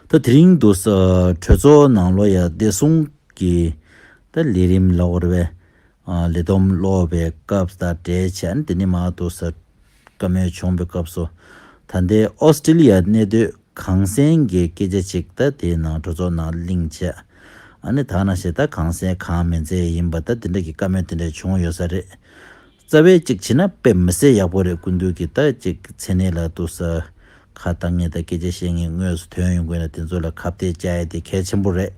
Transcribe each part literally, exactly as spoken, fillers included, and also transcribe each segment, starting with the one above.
ད་དེ་རིང་དུ་ས་གྲོས་ཚོགས་ནང་ལོ་ཡ་བདེ་སྲུང་གི་ད་ལས་རིམ་ལ་འོར་བའི་ཨ་ལས་བསྡོམས་ཀློག་པའི་སྐབས་དང་འབྲེལ་བྱས་ནས་དེ་ནི་མ་དུ་ས་བཀའ་མོལ་བྱུང་བའི་སྐབས་སུ། ད་ལྟའི་ཨོ་སི་ཀྲི་ལི་ཡ་གནས་སྡོད་གངས་སེང་གི་སྐད་ཆ་ཅིག་ད་དེའི་ནང་གྲོས་ཚོགས་ནང་གླེང་བྱས། ཨ་ནི་ད་ནང་བཞིན་ད་གངས་སེང་གངས་མི་མཛད་ཡིན་པ་ད་དེ་འདྲ་གི་བཀའ་མོལ་དེ་འདྲ་བྱུང་ཡོད་ས་རེད། རྩ་བའི་གཅིག་བྱས་ན་དཔེ་མི་སྲིད་ཡག་པོ་རེད། སྐུ་མདུན་གྱི་ད་གཅིག་མཚན་གནས་ལ་དུ་ས་ཁ་བཏང་ངེས་ད་སྐད་ཆ་བཤད་ངེས་དངོས་སུ་ཐོན་ཡོང་དགོས་ན་དེ་ཚོ་ལ་ཁ་གཏད་བཅག་ཡ་དེ་གལ་ཆེན་པོ་རེད།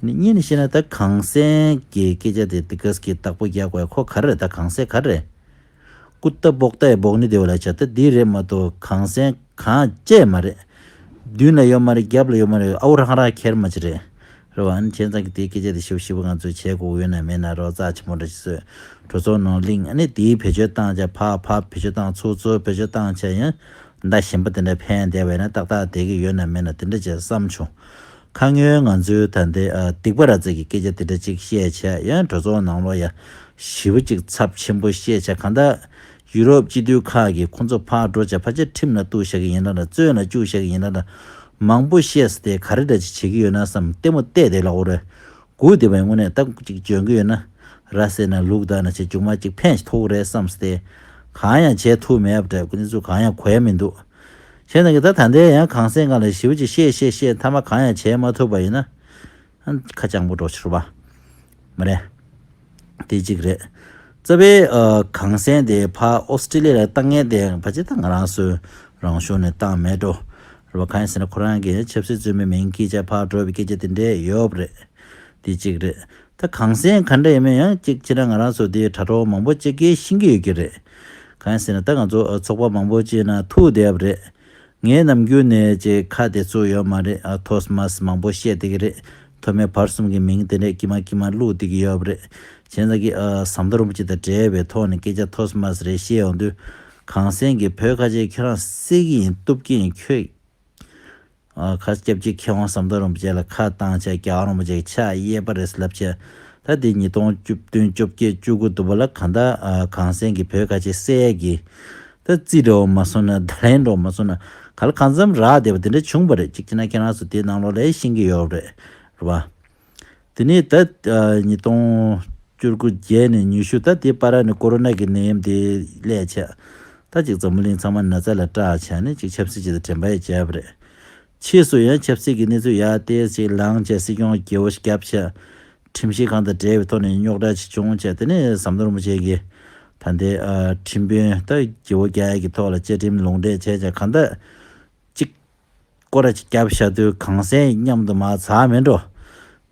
གཉིས་ནས་བཤད་ན་ད་གངས་སེང་གི་སྐད་ཆ་དེ་དེ་གས་ཀྱི་བདག་པོ་རྒྱག་དགོས་ཁོ་ག་རེ་རེད། ད་གངས་སེང་ག་རེ་རེད། སྐུ་རྟ་འབོག་རྟའི་འབོག་ནི་དེ་བ་ལ་བྱ་ད་འདི་རེད་མ་གཏོགས་གངས་སེང་གངས་བཅད་མ་རེད། མདུན་ལ་ཡོད་མ་རེད། རྒྱབ་ལ་ཡོད་མ་རེད། ཨའུ་རང་རང་ཁྱེར་མ་ཅི་རེད། རེད་བ། ཨ་ནི་བྱས་ཙང་གི་དེའི་སྐད་ཆ་དེ་ཞིབ་ཞིབ་ང་ཚོས་བྱེད་དགོས་ཡོད་ན་མེད་ན་རོགས་རྩ་ཆེན་པོ་འདྲ་ཞིག་བཟོས། གྲོས་ཚོགས་ནང་གླེང་ཨ་ནི་དེའི་བེད་སྤྱོད་བཏང་བྱས་ཕར་ཕར་བེད་སྤྱོད་བཏང་ཚུར་ཚུར་བེད་སྤྱོད་བཏང་བྱས་ཡང་ཟླ་གཞན་པ་དེ་འདྲ་ཕན་བསྡད་པ་ཡིན་ན་ཏག་ཏག་བསྡད་ཀྱི་ཡོད་ན་མེད་ན་དེ་འདྲ་བྱས་བསམ་བྱུང་། ཁ་སྔོན་ང་ཚོའི་ད་ལྟའི་ཨ་སྡིག་པ་ར་ཙེ་གི་སྐད་ཆ་དེ་འདྲ་ཅིག་བཤད་བྱས་ཡང་གྲོས་ཚོགས་ནང་ལོགས་ཡ་ཞི་བ་ཅིག་ཚབས་ཆེན་པོ་བཤད་བྱས་གང་ལྟར། ཡུ་རོབ་སྤྱི་འཐུས་ཁག་གིས་ཁོང་ཚོ་ཕར་འགྲོ་བྱས་ཕལ་ཆེར་ཁྲིམས་ལ་གཏུག་བཞག་གི་ཡིན་ན་འདྲ་བཙོན་ལ་བཅུག་བཞག་གི་ཡིན་ན་འདྲ་མང་པོ་བཤད་སྟེ་ག་རེ་འདྲ་ཅིག་བྱེད་ཀྱི་ཡོད་ན་བསམ་ལྟད་མོ་བལྟས་ཏེ་ལབ་དགོས་རེད། སྒུག་བསྡད་པའི་དངོས་གནས་ད་ཅིག་འཇོན་གྱི་ཡོད་ན་ར་སེ་ན་ལུག་ད་ན་ཆེ་མཇུག་མ་ཅིག་ཕན་ཞིག་ཐོགས་རེད་བསམ་སྟེ་གང་ཡང་བྱས་ཐུབ་མེད་པ་འདྲ་ཁོ་ཚོ་གང་ཡང་གོ་ཡ་མི་འདུག་བྱས་ན་གི་ད་ད་ལྟའི་ཡང་གངས་སེང་སྒང་ལ་ཞི་བ་ཅིག་བཤད་བཤད་བཤད་མཐའ་མ་གང་ཡང་བྱས་མ་ཐུབ་པ་ཡིན་ན། ཁ་སྤྱང་པོ་འགྲོ་ཕྱིར་བ། མ་རེད། དེ་གཅིག་རེད། རྩ་བའི་ཨ་གངས་སེང་དེ་ཕར་ཨོ་སི་ཀྲི་ལི་ཡ་ལ་བཏང་མཁན་དེ་ཕལ་ཆེར་ད་ང་རང་ཚོའི་རང་གཞུང་ནས་བཏང་མེད་འགྲོ། རེད་བ། གང་ཡིན་ཟེར་ན་ཁོ་རང་གིས་ཆབ་སྲིད་བཙོན་པའི་མིང་འཁྱེར་བྱས་ཕར་འགྲོ་བའི་སྐད་ཆ་དེ་འདྲས་ཡོད་པ་རེད། དེ་གཅིག་རེད། ད་གངས་སེང་ག་འདྲ་ཡིན་མིན་ཡང་གཅིག་བྱས་ན་ང་རང་ཚོ་དེ་དྲ་གྲོགས་མང་པོ་གཅིག་གིས་ཤེས་ཀྱི་ཡོད་ཀྱི་རེད། གང་ཡིན་ཟེར་ན་ད་ང་ཚོ་ཚོགས་པ་མང་པོ་གཅིག་ནང་ཐུག་བསྡད་པ་རེད། ངས་ནམ་རྒྱུན་ནས་ཅིག་ཁ་དེ་ཚུགས་ཡོད་མ་རེད། ཨ་ཐོས་མ་སི་མང་པོ་བཤད་བསྡད་ཀྱི་རེད། ཐོག་མའི་བར་གསུམ་གྱི་མིང་དེ་འདྲས་ཀྱི་མ་ཀྱི་མ་བླུགས་བསྡད་ཀྱི་ཡོད་པ་རེད། བྱས་ཙང་གི་ཨ་ཟམ་གདོང་རིན་པོ་ཆེ་དང་འབྲེལ་བའི་ཐོག་ནས་སྐད་ཆ་ཐོས་མ་སི་རེ་བཤད་ཡོང་དུས། གངས་སེང་གིས་བོད་ཁ་ཆེ་ཁྱོད་རང་བསད་ཀྱི་ཡིན་གཏུབ་ཀྱི་ཡིན་ཁྱོད། ཨ་ཁ་སྐྱབས་རྗེ་མཁས་དབང་ཟམ་གདོང་རིན་པོ་ཆེ་ལ་ཁ་བཏང་བྱས་རྒྱལ་བ་རིན་པོ་ཆེ་གི་ཕྱག་གཡས་པ་རེད་ལབ་བྱས། ད་དེ་ཉིས་སྟོང་བཅུ་བདུན་བཅོ་བརྒྱད་བཅུ་དགུ་དུ་བ་ལ་གང་ལྟར་ཨ་གངས་སེང་གིས་བོད་ཁ་ཆེ་བསད་ཀྱི། ད་རྩིས་འགྲོ་མ་སོང་ན་ད་ལན་འགྲོ་མ་སོང་ན་ག་ལ་གང་འཚམ་རག་བསྡད་པ་དེ་འདྲ་བྱུང་བ་རེད། གཅིག་བྱས་ན་ཁྱེད་རང་ཚོ་དེའི་ནང་ལོགས་ལ་ཤེས་ཀྱི་ཡོད་རེད། རེད་བ། དེ་ནས་ད་ཨ་ཉིས་སྟོང་བཅུ་དགུ་བརྒྱད་ནས་ཉི་ཤུ་ད་དེ་བར་ནས་ཀོ་རོ་ན་གི་ནད་ཡམས་དེ་སླེབས་བྱས། ད་ཅིག་འཛམ་བུ་གླིང་ཚང་མ་ན་ཚ་ལ་སྐྲག་བྱས་ནས་ཅིག་ཆབ་སྲིད་ཅིག་དང་འགྲན་པ་ཡང་བྱས་པ་རེད། ཕྱིས་སུ་ཡང་ཆབ་སྲིད་ཀྱི་གནས་ཚུལ་ཡར་ཏོག་ཙམ་ལངས་བྱས་སྲིད་སྐྱོང་རྒྱལ་པོ་ཞིག་བརྒྱབ་བྱས། ཁྲིམས་ཞིབ་ཁང་དང་འབྲེལ་བའི་ཐོག་ནས་རྙོག་དྲ་ཅིག་བྱུང་བྱས། དེ་ནས་ཟམ་གདོང་རིན་པོ་ཆེ་གིས་ད་ལྟའི་ཨ་ཁྲིམས་དཔོན་ད་རྒྱལ་པོ་རྒྱག་ཡས་ཀྱི་ཐོག་ལ་བཅའ་ཁྲིམས་ལུང་འདྲེན་བྱས་བྱས་གང་ལྟར་ཅིག་སྐོར་ར་ཅིག་བརྒྱབ་བཞག་དུས་གངས་སེང་མཉམ་དུ་མར་ཚར་མེད་འགྲོ།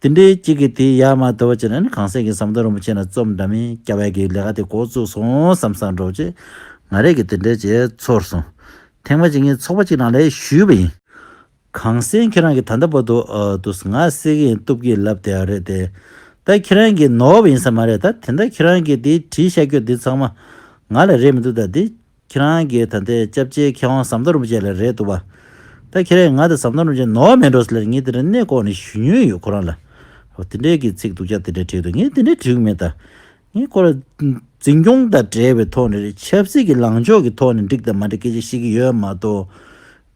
དེ་འདྲའི་གཅིག་གིས་དེ་ཡར་མར་དོར་བ་བྱས་ན་ནི་གངས་སེང་གིས་ཟམ་གདོང་རིན་པོ་ཆེ་ལ་རྩོམ་འདྲ་མིན་རྒྱབ་ཡས་ཀྱི་ལས་ཀ་དེ་འགོ་བཙུགས་སོང་བསམ་བསམ་འགྲོ་བྱས། ང་རས་ཀྱིས་དེ་འདྲའི་བྱས་ཚོར་སོང་། ཐེངས་མ་གཅིག་ངས་ཚོགས་པ་གཅིག་ནང་ལ་ཞུས་པ་ཡིན། གངས་སེང་ཁྱེད་རང་གིས་ད་ལྟ་བར་དུ་ཨ་དུས་ང་བསད་ཀྱི་ཡིན་གཏུབ་ཀྱི་ཡིན་ལབ་བསྡད་ཡོད་རེད་དེ། ད་ཁྱེད་རང་གིས་ནོར་བ་ཡིན་ས་མ་རེད། ད་དེ་འདྲ་ཁྱེད་རང་གིས་དེ་བྲིས་བཞག་རྒྱུ་འདི་ཚང་མ་ང་ལ་རེད་མི་འདུག་ད་འདི་ཁྱེད་རང་གིས་ད་ལྟའི་སྐྱབས་རྗེ་མཁས་དབང་ཟམ་གདོང་རིན་པོ་ཆེ་ལ་རེད་འདུག་བ། ད་ཁྱེད་རང་ང་དང་ཟམ་གདོང་རིན་པོ་ཆེ་ནོར་བ་མེད་འགྲོ་ཟེར་ལ་ངས་དེ་འདྲ་གནས་སྐོར་ནས་ཞུ་མྱོང་ཡོད་ཁོ་རང་ལ། འོ་དེ་འདྲའི་གི་ཚིག་སྡུག་ཅག་དེ་འདྲ་བྲིས་འདུག་ངས་དེ་འདྲ་བྲིས་ཀྱི་མེད་ད། ངས་ཁོ་ལ་འཛིན་སྐྱོང་དང་འབྲེལ་བའི་ཐོག་ནས་རེད། ཆབ་སྲིད་ཀྱི་ལངས་ཕྱོགས་ཀྱི་ཐོག་ནས་འགྲིག་དང་མ་འགྲིག་སྐད་ཆ་བཤད་ཀྱི་ཡོད་མ་གཏོགས།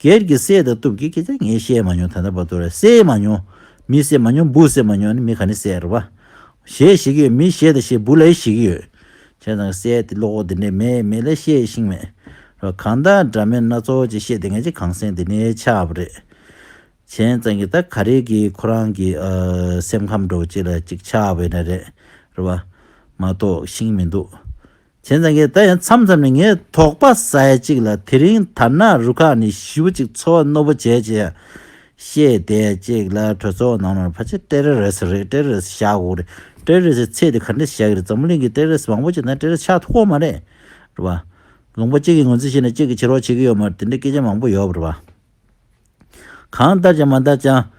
སྒེར་གྱི་བསད་དང་གཏུབ་ཀྱི་སྐད་ཆ་ངས་བཤད་མ་མྱོང་། ད་ལྟ་བར་དུ་རེད། བསད་མ་མྱོང་། མི་བསད་མ་མྱོང་། འབུ་བསད་མ་མྱོང་། ནི་མི་ག་ནས་བསད་རེད་བ། གཞས་ཤེས་ཀྱི་ཡོད། མི་གཞས་དང་གཞས་འབུ་ལ་ཤེས་ཀྱི་ཡོད། བྱས་ཙང་བསད་དེ་བློ་ཁོག་དེ་འདྲས་མེད་མེད་ལ་བཤད་ཤེས་མེད་རེད་བ། གང་ལྟར་འདྲ་མིན་སྣ་ཚོགས་ཅིག་བཤད་དེ་ངས་ཅིག་གངས་སེང་དེ་ནས་ཆགས་པ་རེད། བྱས་ཙང་གི་ད་ག་རེ་གི་ཁོ་རང་གི་ཨ་སེམས་ཁམས་འདྲ་བོ་ཅིག་ལ་ཅིག་ཆགས་པ་ཡིན་ན་རེད། རེད་བ། མ་གཏོགས་ཤེས་མི་འདུག་བྱས་ཙང་གི་ད་ཡང་མཚམས་མཚམས་ནས་ངས་དོགས་པ་ཟ་ཡ་ཅིག་ལ་དེ་རིང་དར་ནག་རུ་ཁག་ནས་ཞེ་པོ་ཅིག་ཚོར་བ་རྣོ་པོ་བྱས་བྱས་བཤད་བསྡད་ཅིག་ལ་གྲོས་ཚོགས་ནང་ལ་ཕལ་ཆེར་ཏེ་རོ་རི་སི་རེད། ཏེ་རོ་རི་སི་བཞག་དགོས་རེད། ཏེ་རོ་རི་སི་ཚད་དེ་ག་འདྲ་བཞག་གི་རེད། འཛམ་བུ་གླིང་གི་ཏེ་རོ་རི་སི་མང་པོ་ཅིག་ན་ཏེ་རོ་རི་སི་ཆགས་ཐུབ་ཀྱི་མ་རེད། རེད་བ། ལུང་པ་གཅིག་གི་ངོས་འཛིན་བྱས་ན་གཅིག་གིས་བྱེད་རོགས་བྱེད་ཀྱི་ཡོད་མ་རེད། དེ་འདྲའི་སྐད་ཆ་མང་པོ་ཡོད་པ་རེད་བ། གང་ལྟར་ཀྱང་མ་ལྟར་ཀྱང་།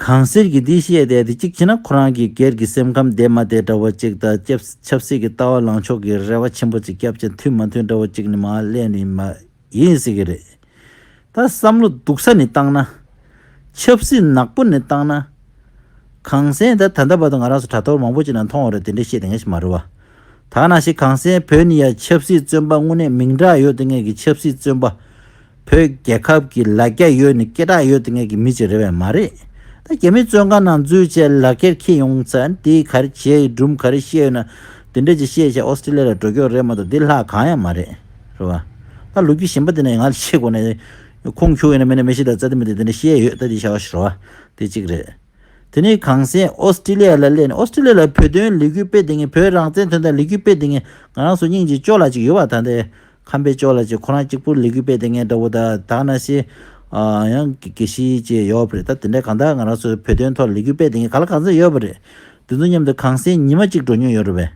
གང་ཟེར་གྱི་འདི་བཤད་དེ་དེ་གཅིག་བྱས་ན་ཁོ་རང་གི་སྒེར་གྱི་སེམས་ཁམས་བདེ་མ་བདེ་འདྲ་བོ་གཅིག་དང་ཆབ་ཆབ་སྲིད་ཀྱི་ལྟ་བ་ལངས་ཕྱོགས་ཀྱི་རེ་བ་ཆེན་པོ་གཅིག་བརྒྱབ་ཅིང་མཐུན་མ་མཐུན་འདྲ་བོ་གཅིག་ནི་མ་གླེང་ནི་མ་ཡིན་ཟེར་གྱི་རེད། ད་བསམ་བློ་སྡུག་ས་ནས་བཏང་ན། ཆབ་སྲིད་ནག་པོ་ནས་བཏང་ན། གངས་སེང་ད་ད་ལྟ་བར་དུ་ང་རང་ཚོ་དྲ་ཐོག་མང་པོ་ཅིག་ནང་མཐོང་བ་རེད། དེ་འདྲ་བཤད་དེ་ངས་ཞིག་མ་རེད་བ། ད་ནང་བཞིན་གངས་སེང་བོད་ནི་ཡ་ཆབ་སྲིད་བཙོན་པ་དངོས་གནས་མིང་གྲགས་ཡོད་དེ་ངས་ཀྱི་ཆབ་སྲིད་བཙོན་པ། བོད་རྒྱལ་ཁབ་ཀྱི་ལ་རྒྱ་ཡོད་ནི་སྐད་གྲགས་ཡོད་དེ་ངེད་ཀྱི་མི་ཅིག་རེད་བས་མ་རེད། ད་རྒྱ་མི་བཙོན་ཁང་ནང་འཛུལ་བྱས་ལ་རྒྱར་འཁྱེར་ཡོང་ཚར་དེའི་ག་རེ་བྱས་ཡོད་སྒྲུང་ག་རེ་བཤད་ཡོད་ན་དེ་འདྲ་ཅིག་བཤད་བྱས་ཨོ་སི་ཀྲི་ལི་ཡ་ལ་འགྲོ་རྒྱུ་རེད་མ་གཏོགས་དེ་ལྷག་གང་ཡང་མ་རེད། རེད་བ། ད་ལོ་རྒྱུས་གཞན་པ་དེ་ནས་ང་ལ་བཤད་དགོས་ན་ཁུངས་འཁྱོལ་ཡོད་ན་མེད་ན་མི་ཤེས། ད་རྩ་དེ་མི་དེ་དེ་འདྲ་བཤད་ཡོད། ད་དེ་བྱ་བ་ཞིག་རེད་བ། དེ་གཅིག་རེད། དེ་ནས་གངས་སེང་ཨོ་སི་ཀྲི་ལི་ཡ་ལ་སླེབས་ནས་ཨོ་སི་ཀྲི་ལི་ཡ་ལ་བོད་དོན་ལས་འགུལ་སྤེལ་བསྡད་མཁན་བོད་རང་བཙན་དོན་དག་ལས་འགུལ་སྤེལ་བསྡད་མཁན་ང་རང་ཚོ་སྙིང་རྗེ་ཅོག་ལ་གཅིག་ཡོད་བ། ད་ལྟའི་ཁམས་པའི་ཅོག་ལ་གཅིག་ཁོ་རང་གཅིག་པུ་ལས་འགུལ་སྤེལ་བསྡད་མཁན་འདྲ་བོ་ད་ད་ག་ནང་བཞིན་ཨ་ཡང་དགེ་བཤེས་བཅས་ཡོད་པ་རེད། ད་དེ་འདྲ་གང་ལྟར་ང་རང་ཚོ་བོད་དོན་ཐོག་ལས་འགུལ་སྤེལ་བསྡད་མཁན་ག་ལ་གང་འཚམ་ཡོད་པ་རེད། དེ་ཚོ་མཉམ་དུ་གངས་སེང་ཉི་མ་གཅིག་འགྲོ་མྱོང་ཡོད་རེད་པས།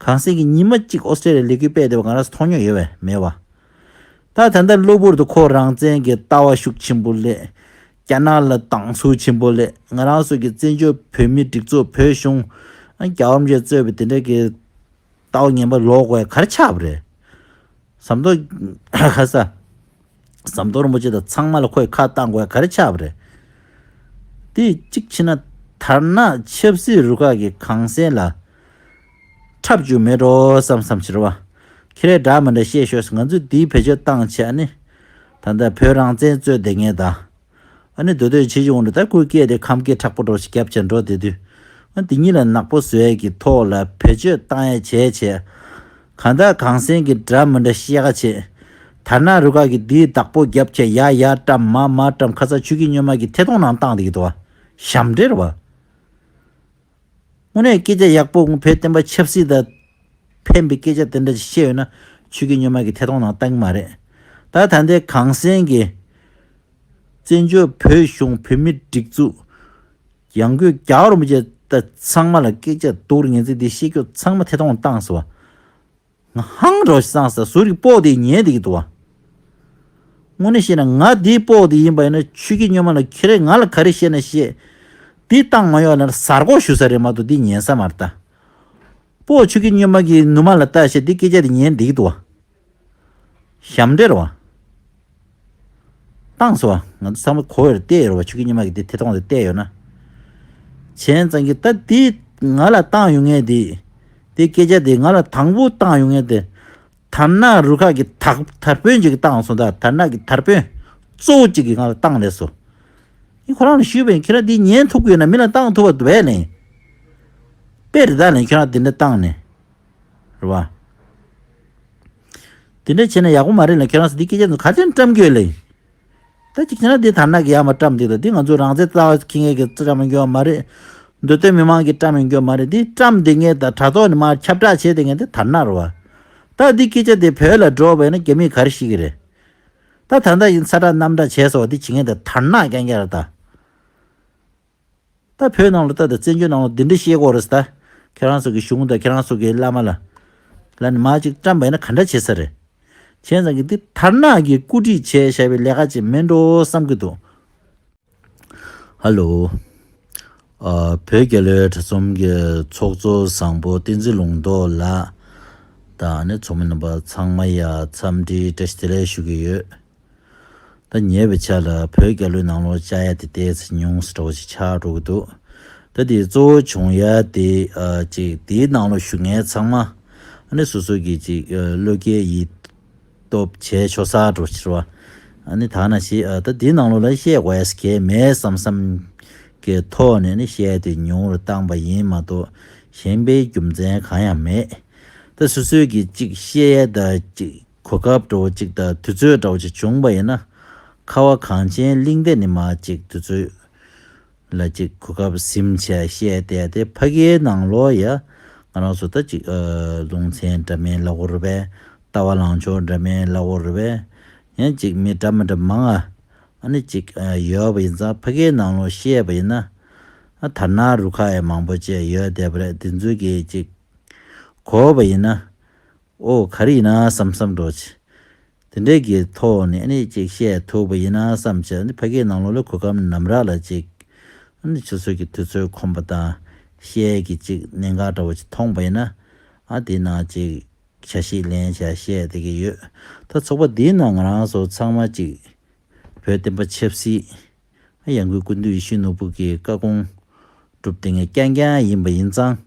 གངས་སེང་གིས་ཉི་མ་གཅིག་ཨོ་སི་ཀྲི་ལི་ཡ་ལས་འགུལ་སྤེལ་བསྡད་པ་ང་རང་ཚོ་མཐོང་མྱོང་ཡོད་པས་མེད་བ། ད་ད་ལྟ་གློ་བུར་དུ་ཁོ་རང་བཙན་གྱི་ལྟ་བ་ཤུགས་ཆེན་པོ་སླེབས། རྒྱ་ནག་ལ་སྡང་ཟུག་ཆེན་པོ་སླེབས། ང་རང་ཚོ་གི་བཙན་བྱོལ་བོད་མིའི་སྒྲིག་འཛུགས་བོད་གཞུང་རྒྱལ་བ་རིན་པོ་ཆེས་གཙོས་པའི་དེ་འདྲ་གི་ལྟ་བ་ངན་པ་ལོག་དགོས་ག་རེ་ཆགས་པ་རེད། ཟམ་གདོང་ཁ་ས། ཟམ་གདོང་རིན་པོ་ཆེ་དང་ཚང་མ་ལ་ཁོས་ཁ་བཏང་དགོས་ག་རེ་ཆགས་པ་རེད། དེ་གཅིག་བྱས་ན་དར་ནག་ཆབ་སྲིད་རུ་ཁག་གི་གངས་སེང་ལ་འཁྲབ་རྒྱུ་མེད་འགྲོ་བསམ་བསམ་བྱེད་རོགས། ཁྱེད་རས་འདྲ་མི་འདྲ་བཤད་ཤོག་ང་ཚོས་འདིའི་བེད་སྤྱོད་བཏང་བྱས་ཨ་ནི། ད་ལྟ་བོད་རང་བཙན་རྩོད་བསྡད་མཁན་དང་། ཨ་ནི་མདོ་སྟོད་ཆེ་ཆུང་འདྲ་ད་ཁོའི་སྐད་དེ་ཁམས་སྐད་མཁྲེགས་པོ་འདྲ་ཞིག་རྒྱབ་བྱས་འགྲོ་བསྡད་དུས། ཨ་འདི་གཉིས་ལ་ནག་པོ་བཟོ་ཡས་ཀྱི་ཐོག་ལ་བེད་སྤྱོད་བཏང་ཡས་བྱས་བྱས། གང་ལྟར་གངས་སེང་གི་འདྲ་མི་འདྲ་བཤད་ཁ་བྱས། དར་ནག་རུ་ཁག་གིས་འདིའི་བདག་པོ་རྒྱབ་བྱས་ཡར་ཡར་བཀྲམ་མར་མར་བཀྲམ་ཁ་ས་ཆོས་སྐྱིད་སྨྱོན་མ་གི་ཐད་གཏོང་ནང་བཏང་བསྡད་ཀྱི་འདུག་བ། ཞབས་འདྲེན་རེད་བ། དངོས་གནས་སྐད་ཆ་ཡག་པོ་བོད་བསྟན་པ་ཆབ་སྲིད་དང་ཕན་པའི་སྐད་ཆ་དེ་འདྲ་ཞིག་བཤད་ཡོད་ན་ཆོས་སྐྱིད་སྨྱོན་མ་གི་ཐད་གཏོང་ནང་བཏང་གི་མ་རེད། ད་ད་ལྟའི་གངས་སེང་གི་བཙན་བྱོལ་བོད་གཞུང་བོད་མིའི་སྒྲིག་འཛུགས་ཡང་སྒོས་རྒྱལ་བ་རིན་པོ་ཆེ་ད་ཚང་མ་ལ་སྐད་ཆ་སྡུག་རུ་ངན་ཚིག་འདི་བཤད་རྒྱུ་ཚང་མ་ཐད་གཏོང་བཏང་སོང་བ། ང་ཧང་འགྲོ་སངས་ས་ཟུར་གྱི་སྤོག་དེ་ཉན་བསྡད་ཀྱི་འདུག་བ། དངོས་གནས་བཤད་ན་ང་འདིའི་སྤོག་དེ་ཡིན་པ་ཡིན་ན་ཆོས་སྐྱིད་སྨྱོན་མ་ལ་ཁྱེད་རས་ང་ལ་ག་རེ་བཤད་ན་བཤད། འདི་བཏང་མ་ཡོང་ན་གཟའ་སྒོ་ཞུ་ས་རེད་མ་གཏོགས་འདི་ཉན་ས་མ་རེད་ད། སྤོག་ཆོས་སྐྱིད་སྨྱོན་མ་གི་ནུ་མ་ལ་ལྟ་བྱས་འདི་སྐད་ཆ་དེ་ཉན་བསྡད་ཀྱི་འདུག་བ། ཞབས་འདྲེན་རེད་བ། བཏང་སོང་བ། ང་ཚོ་ཚང་མ་གོ་བར་བལྟས་ཡོད་རེད་བ། ཆོས་སྐྱིད་སྨྱོན་མ་གི་འདི་ཐད་གཏོང་དེ་བལྟས་ཡོད་ན། བྱས་ཙང་གི་ད་འདི་ང་ལ་བཏང་ཡོང་ངེས་འདི། འདི་སྐད་ཆ་དེ་ང་ལ་དང་པོ་བཏང་ཡོང་ངེས་དེ། དར་ནག་རུ་ཁག་གི་དར་དར་དཔོན་ཅིག་གིས་བཏང་སོང་ད། དར་ནག་གི་དར་དཔོན་གཙོ་བོ་ཅིག་གིས་ང་ལ་བཏང་རེད་སོ། ངས་ཁོ་རང་ལ་ཞུས་པ་ཡིན། ཁྱེད་རང་འདི་ཉན་ཐུབ་ཀྱི་ཡོད་ན་མི་ལ་བཏང་ཐུབ་པ་འདུག་བས་ལན། དཔེ་རེད་ད་ལན་ཁྱེད་རང་འདི་འདྲ་བཏང་ནས། རེད་བ། དེ་འདྲ་བྱས་ན་ཡག་པོ་མ་རེད་ལ། ཁྱེད་རང་ཚོ་འདི་སྐད་ཆ་ཚོ་ག་ཚོད་བཀྲམ་དགོས་ལེ། ད་ཅིག་བྱས་ན་འདི་དར་ནག་གི་ཡར་མར་བཀྲམ་འདུག་ད་འདི་ང་ཚོ་རང་བཙན་རྩ་བ་ཁྱི་ངན་གི་བཀྲམ་ཡོང་རྒྱུ་མ་རེད། མདོ་སྟོད་མི་མང་གི་བཀྲམ་ཡོང་རྒྱུ་མ་རེད། འདི་བཀྲམ་འདི་ངས་ད་དྲ་ཐོག་ནས་མར་ཁྱབ་བསྒྲགས་བྱས་དེ་ངས་འདི་དར་ནག་རེད་བ། ད་འདི་སྐད་ཆ་དེ་བོད་ལ་འགྲོ་བས་ན་རྒྱ་མིས་ག་རེ་ཤེས་ཀྱི་རེད། ད་ད་ལྟ་ཡིན་ས་བསྒྲགས་གནམ་བསྒྲགས་བྱས་སོང་བ། འདི་བྱེད་མཁན་དེ་དར་ནག་རྐྱང་རྐྱང་རེད་ད། ད་བོད་ནང་ལ་ད་ད་བཙན་བྱོལ་ནང་ལ་འདི་འདྲ་བཤད་དགོས་རེད་ད། ཁྱེད་རང་ཚོ་གི་གཞུང་དང་ཁྱེད་རང་ཚོ་གི་བླ་མ་ལ་ལ་ནི་མ་ཅིག་བཀྲམ་པ་ཡིན་ན་ག་འདྲ་བྱེད་ས་རེད། བྱས་ཙང་གི་འདི་དར་ནག་གིས་བཀོད་སྒྲིག་བྱས་བཞག་པའི་ལས་ཀ་ཅིག་མིན་འགྲོ་བསམ་གི་འདུག་ཧ་ལོ། ཨ། བོད་རྒྱལ་ལོའི་གྲྭ་ཚོམ་གྱི་ཚོགས་གཙོ་བཟང་པོ་བསྟན་འཛིན་ལུང་རྟོགས་ལགས་དང་ཨ་ནི་ཚོགས་མི་རྣམ་པ་ཚང་མ་ཡ་འཚམས་འདྲི་བཀྲ་ཤིས་བདེ་ལེགས་ཞུ་གི་ཡོད། ད་ཉེ་བའི་ཆར་ལ་བོད་རྒྱལ་ལོའི་ནང་ལོགས་བཅར་ཡ་དེ་ཏོག་ཙམ་ཉུང་ཙམ་འདྲ་བོ་ཞིག་ཆགས་འགྲོ་གི་འདུག་ད་དེ་གཙོ་བོ་བྱུང་ཡ་དེ་ཨ་ཅིག་དེའི་ནང་ལོགས་བཞུགས་མཁན་ཚང་མ་ཨ་ནི་སོ་སོ་གི་ཅིག་ཨ་བློ་སྐྱེད་ཡིད་སྟོབས་བྱས་ཆོག་ས་འདྲ་བོ་ཞིག་རེད་བ། ཨ་ནི་ད་ནང་བཞིན་ཨ་ད་དེའི་ནང་ལོགས་ལ་བཤད་དགོས་ཡ་གལ་མེད་བསམ་བསམ་གི་ཐོག་ནས་ནི་བཤད་ཡ་དེ་ཉུང་རུ་བཏང་པ་ཡིན་མ་གཏོགས་གཞན་པའི་རྒྱུ་མཚན་གང་ཡང་མེད། ད་སོ་སོའི་གི་ཅིག་བཤད་ཡ་ད་ཅིག་གོ་སྐབས་འདྲ་བོ་ཅིག་དང་དུས་ཚོད་འདྲ་བོ་ཅིག་བྱུང་བ་ཡིན་ན། ཁ་བ་གངས་ཅན་གླིང་འདི་ནས་མར་ཅིག་དུས་ཚོད་ལ་ཅིག་གོ་སྐབས་ཟིན་བྱས་བཤད་བསྡད་དེ་ཕ་གིའི་ནང་ལོགས་ཡ་ང་རང་ཚོ་ད་ཅིག་ཨ་ལུང་ཚན་འདྲ་མིན་ལབ་དགོས་རེད་པས། ལྟ་བ་ལངས་ཕྱོགས་འདྲ་མིན་ལབ་དགོས་རེད་པས། ཡང་ཅིག་མི་འདྲ་མི་འདྲ་མང་ང་ཨ་ནི་ཅིག་ཨ་ཡོད་པ་ཡིན་ཙང་ཕ་གིའི་ནང་ལོགས་བཤད་པ་ཡིན་ན། ཨ་དར་ནག་རུ་ཁག་ཡང་མང་པོ་བཅས་ཡོད་བསྡད་པ་རེད། དེ་ཚོ་གིས་ཅིག་གོ་བ་ཡིན་ན། ཨོ་ག་རེ་ཡིན་ན་བསམ་བསམ་འདྲ་བོ་ཅིག་དེ་འདྲའི་གི་ཐོག་ནས་ཨ་ནི་ཅིག་བཤད་ཐུབ་པ་ཡིན་ན་བསམ་བྱས། ཨ་ནི་ཕ་གིའི་ནང་ལོགས་ལ་གོ་སྐབས་ནམ་རག་ལ་ཅིག་ཨ་ནི་ཆུ་ཚོད་ཀྱི་དུས་ཚོད་ཁོམ་པ་དང་བཤད་ཀྱི་ཅིག་གནད་འགག་འདྲ་བོ་ཅིག་མཐོང་པ་ཡིན་ན། ཨ་དེ་ནང་ཅིག་བྱ་ཞིག་ལེན་བྱས་བཤད་བསྡད་ཀྱི་ཡོད། ད་ཚོགས་པ་འདིའི་ནང་ང་རང་ཚོ་ཚང་མ་ཅིག་བོད་བསྟན་པ་ཆབ་སྲིད་ཡང་སྒོས་ཀུན་འདུས་ཡིད་བཞིན་ནོར་བུ་གི་བཀའ་དགོངས་སྒྲུབ་བསྡད་མཁན་རྐྱང་རྐྱང་ཡིན་པ་ཡིན་ཙང་།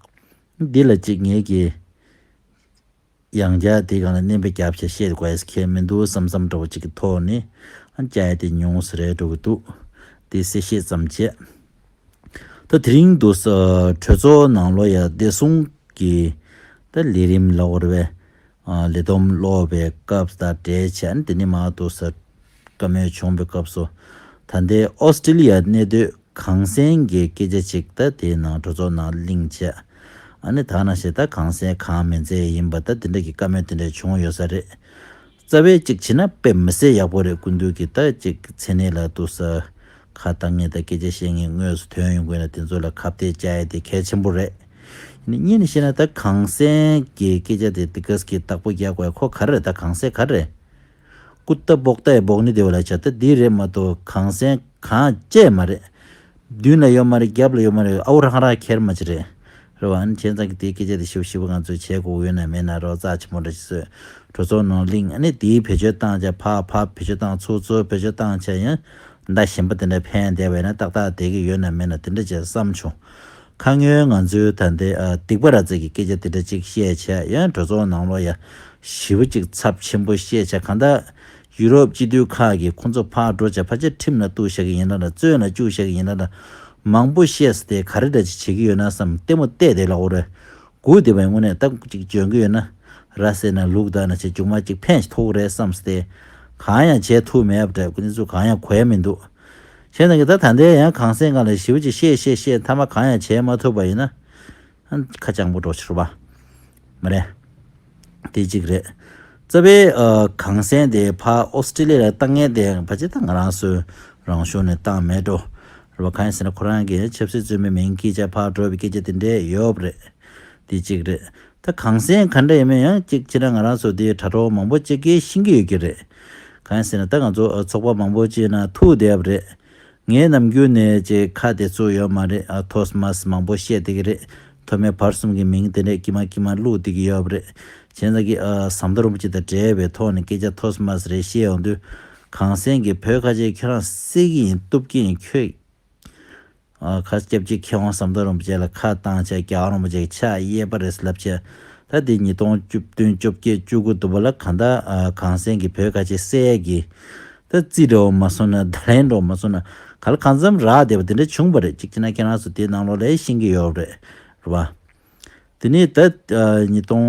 འདི་ལ་ཅིག་ངེད་ཀྱི་ ཡང་བསྐྱར་དེའི་སྒང་ལ་སྣོན་པ་བརྒྱབ་བྱས་བཤད་དགོས་ཡས་ཁེལ་མི་འདུག་བསམ་བསམ་འདྲ་བོ་ཅིག་གི་ཐོག་ནས་ཨ་བཅར་ཡས་དེ་ཉུང་ཟེར་རེད་འགྲོ་གི་འདུག་དེ་གསལ་བཤད་ཙམ་བྱས། ད་དེ་རིང་དུ་ས་གྲོས་ཚོགས་ནང་ལོགས་ཡ་བདེ་སྲུང་གི་ད་ལས་རིམ་ལ་འོར་བའི་ལས་བསྡོམས་ཀློག་པའི་སྐབས་དང་འབྲེལ་བྱས་ནས་དེ་ནས་མར་དུ་ས་བཀའ་མོལ་བྱུང་བའི་སྐབས་སུ་ད་ལྟའི་ཨོ་སི་ཀྲི་ལི་ཡ་གནས་སྡོད་གངས་སེང་གི་སྐད་ཆ་ཅིག་ད་དེའི་ནང་གྲོས་ཚོགས་ནང་གླེང་བྱས། ཨ་ནི་ད་ནང་བཞིན་ད་གངས་སེང་གངས་མི་མཛེས་ཡིན་པ་ད་དེ་འདྲ་གི་བཀའ་མོལ་དེ་འདྲ་བྱུང་ཡོད་ས་རེད། རྩ་བའི་གཅིག་བྱས་ན་དཔེ་མི་སྲིད་ཡག་པོ་རེད། སྐུ་མདུན་གྱིས་ད་གཅིག་མཚན་གནས་ལ་འདུག་ས་ཁ་བཏང་མཁན་དང་སྐད་ཆ་བཤད་མཁན་དངོས་སུ་ཐོན་ཡོང་དགོས་ན་དེ་ཚོ་ལ་ཁ་གཏད་བཅག་ཡས་དེ་གལ་ཆེན་པོ་རེད། ཡིན་ནའི་གཉིས་ནས་བཤད་ན་ད་གངས་སེང་གི་སྐད་ཆ་དེ་དེ་གས་ཀྱི་བདག་པོ་རྒྱག་དགོས་ཁོ་ག་རེ་རེད། ད་གངས་སེང་ག་རེ་རེད། ཀུ་ཏ་བོག་ཏའི་བོག་ནི་དེ་བ་ལ་བྱ་ད་འདི་རེད་མ་གཏོགས་གངས་སེང་གངས་བཅས་མ་རེད། མདུན་ལ་ཡོད་མ་རེད། རྒྱབ་ལ་ཡོད་མ་རེད། ཨའུ་རང་རང་ཁྱེར་མ་ཅི་རེད། རེད་བ། ཨ་ནི་ཁྱེད་ཚང་གི་དེའི་སྐད་ཆ་དེ་ཞིབ་ཞིབ་ང་ཚོས་བྱེད་དགོས་ཡོད་ན་མེད་ན་རོགས་རྩ་ཆེན་པོ་འདྲ་ཞིག་བཟོས། གྲོས་ཚོགས་ནང་གླེང་ཨ་ནི་དེའི་བེད་སྤྱོད་བཏང་བྱས་ཕར་ཕར་བེད་སྤྱོད་བཏང་ཚུར་ཚུར་བེད་སྤྱོད་བཏང་བྱས་ཡང་ཟླ་གཞན་པ་དེ་འདྲ་ཕན་བསྡད་པ་ཡིན་ན་ཏག་ཏག་བསྡད་ཀྱི་ཡོད་ན་མེད་ན་དེ་འདྲ་བྱས་བསམ་བྱུང་། ཁ་སྔོན་ང་ཚོའི་ད་ལྟའི་ཨ་སྡིག་པ་ར་ཙེ་གི་སྐད་ཆ་དེ་འདྲ་ཅིག་བཤད་བྱས་ཡང་གྲོས་ཚོགས་ནང་ལོགས་ཡ་ཞི་བ་ཅིག་ཚབས་ཆེན་པོ་བཤད་བྱས་གང་ལྟར། ཡུ་རོབ་སྤྱི་འཐུས་ཁག་གིས་ཁོང་ཚོ་ཕར་འགྲོ་བྱས་ཕལ་ཆེར་ཁྲིམས་ལ་གཏུག་བཞག་གི་ཡིན་ན་འདྲ་བཙོན་ལ་བཅུག་བཞག་གི་ཡིན་ན་འདྲ་མང་པོ་བཤད་ཟེར་ཏེ་ག་རེ་འདྲ་ཅིག་བྱེད་ཀྱི་ཡོད་ན་བསམ་ལྟད་མོ་བལྟས་ཏེ་ལབ་དགོས་རེད། སྒུག་བསྡད་པའི་དངོས་གནས་ད་ཅིག་འཇོན་གྱི་ཡོད་ན་ར་ཟེར་ན་ལུག་ད་ན་ཆེ་མཇུག་མ་ཅིག་ཕན་ཞིག་ཐོགས་རེད་བསམ་ཟེར་ཏེ་གང་ཡང་བྱས་ཐུབ་མེད་པ་འདྲ་ཁོ་ཚོ་གང་ཡང་གོ་ཡ་མི་འདུག་བྱས་ན་གི་ད་ད་ལྟའི་ཡང་གངས་སེང་སྒང་ལ་ཞི་བ་ཅིག་བཤད་བཤད་བཤད་མཐའ་མ་གང་ཡང་བྱས་མ་ཐུབ་པ་ཡིན་ན། ཁ་སྤྱང་པོ་འགྲོ་ཕྱིར་བ། མ་རེད། དེ་གཅིག་རེད། རྩ་བའི་ཨ་གངས་སེང་དེ་ཕར་ཨོ་སི་ཀྲི་ལི་ཡ་ལ་བཏང་མཁན་དེ་ཕལ་ཆེར་ད་ང་རང་ཚོའི་རང་གཞུང་ནས་བཏང་མེད་འགྲོ། རེད་བ། གང་ཡིན་ཟེར་ན་ཁོ་རང་གིས་ཆབ་སྲིད་བཙོན་པའི་མིང་སྐད་ཆ་ཕར་འགྲོ་བའི་སྐད་ཆ་དེ་འདྲས་ཡོད་པ་རེད། དེ་གཅིག་རེད། ད་གངས་སེང་ག་འདྲ་ཡིན་མིན་ཡང་གཅིག་བྱས་ན་ང་རང་ཚོ་དེའི་དྲ་གྲོགས་མང་པོ་ཅིག་གིས་ཤེས་ཀྱི་ཡོད་ཀྱི་རེད། གང་ཡིན་ཟེར་ན་ད་ང་ཚོ་ཚོགས་པ་མང་པོ་ཅིག་ནང་ཐུག་བསྡད་པ་རེད། ངའི་ནམ་རྒྱུན་ནས་ཅིག་ཁ་དེ་ཚུགས་ཡོད་མ་རེད། ཨ་ཐོས་མ་མང་པོ་བཤད་བསྡད་ཀྱི་རེད། ཐོག་མའི་བར་གསུམ་གྱི་མིང་དེ་འདྲས་དཀྱིལ་མ་དཀྱིལ་མ་བླུགས་བསྡད་ཀྱི་ཡོད་པ་རེད། བྱས་ཙང་གི་ཨ་ཟམ་གདོང་རིན་པོ་ཆེ་དང་འབྲེལ་བའི་ཐོག་ནས་སྐད་ཆ་ཐོས་མ་རེད་བཤད་ཡོང་དུས། གངས་སེང་གིས་བོད་ཁ་ཆེ་ཁྱེད་རང་བསད་ཀྱི་ཡིན། གཏུབ་ཀྱི་ཡིན། ཁྱོད་ཨ་ཁ་སྐྱབས་རྗེ་མཁས་དབང་ཟམ་གདོང་རིན་པོ་ཆེ་ལ་ཁ་བཏང་བྱས་རྒྱལ་བ་རིན་པོ་ཆེ་གི་ཕྱག་གཡས་པ་རེད་ལབ་བྱས། ད་དེ་ཉིས་སྟོང་བཅུ་བདུན་བཅོ་བརྒྱད་བཅུ་དགུ་དུ་བ་ལ་གང་ལྟར་ཨ་གངས་སེང་གིས་བོད་ཁ་ཆེ་བསད་ཀྱི། ད་རྩིས་འདྲ་བོ་མ་སོང་ན་བརྡ་ལན་འདྲ་བོ་མ་སོང་ན་ག་ལ་གང་འཚམ་རག་བསྡད་པ་དེ་འདྲ་བྱུང་བ་རེད། གཅིག་བྱས་ན་ཁྱེད་རང་ཚོ་དེའི་ནང་ལོགས་ལ་ཤེས་ཀྱི་ཡོད་རེད། རེད་བ། དེ་ནས་ད་ཨ་ཉིས་སྟོང་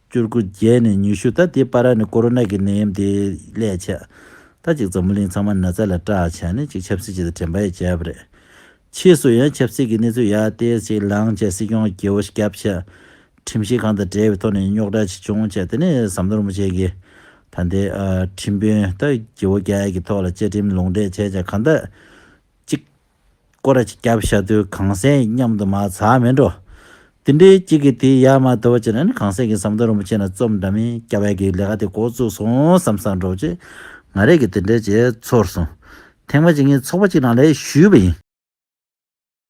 བཅུ་དགུ་བརྒྱད་ནས་ཉི་ཤུ་ད་དེའི་བར་ནས་ཀོ་རོ་ན་གི་ནད་ཡམས་དེ་སླེབས་བྱས། ད་ཅིག་འཛམ་བུ་གླིང་ཚང་མ་ན་ཚ་ལ་སྐྲག་བྱས་ནས་ཅིག་ཆབ་སྲིད་ཅིག་དང་དྲན་པ་ཡང་བརྗེད་པ་རེད། ཕྱིས་སུ་ཡང་ཆབ་སྲིད་ཀྱི་གནས་ཚུལ་ཡར་ཏོག་ཙམ་ལངས་བྱས་སྲིད་སྐྱོང་རྒྱལ་པོ་ཞིག་བརྒྱབ་བྱས། ཁྲིམས་ཞིབ་ཁང་དང་འབྲེལ་བའི་ཐོག་ནས་རྙོག་དྲ་ཞིག་བྱུང་བྱས། དེ་ནས་ཟམ་གདོང་རིན་པོ་ཆེ་གིས་ད་ལྟའི་ཨ་ཁྲིམས་དཔོན་ད་རྒྱལ་པོ་རྒྱལ་ཡག་གི་ཐོག་ལ་བཅའ་ཁྲིམས་ལུང་འདྲེན་བྱས་བྱས་གང་ལྟར་ཅིག་སྐོར་ར་ཅིག་བརྒྱབ་བཞག་དུས་གངས་སེང་མཉམ་དུ་མར་ཚར་མེད་འགྲོ། དེ་འདྲའི་གཅིག་གིས་དེ་ཡར་མར་དོར་བ་བྱས་ན་ནི་གངས་སེང་གིས་ཟམ་གདོང་རིན་པོ་ཆེ་ལ་རྩོམ་འདྲ་མིན་རྒྱབ་ཡག་གི་ལས་ཀ་དེ་འགོ་བཙུགས་སོང་བསམ་བསམ་འགྲོ་བྱས། ང་རང་གིས་དེ་འདྲ་བྱས་ཚོར་སོང་། ཐེངས་མ་གཅིག་ངས་ཚོགས་པ་གཅིག་ནང་ལ་ཞུས་པ་ཡིན།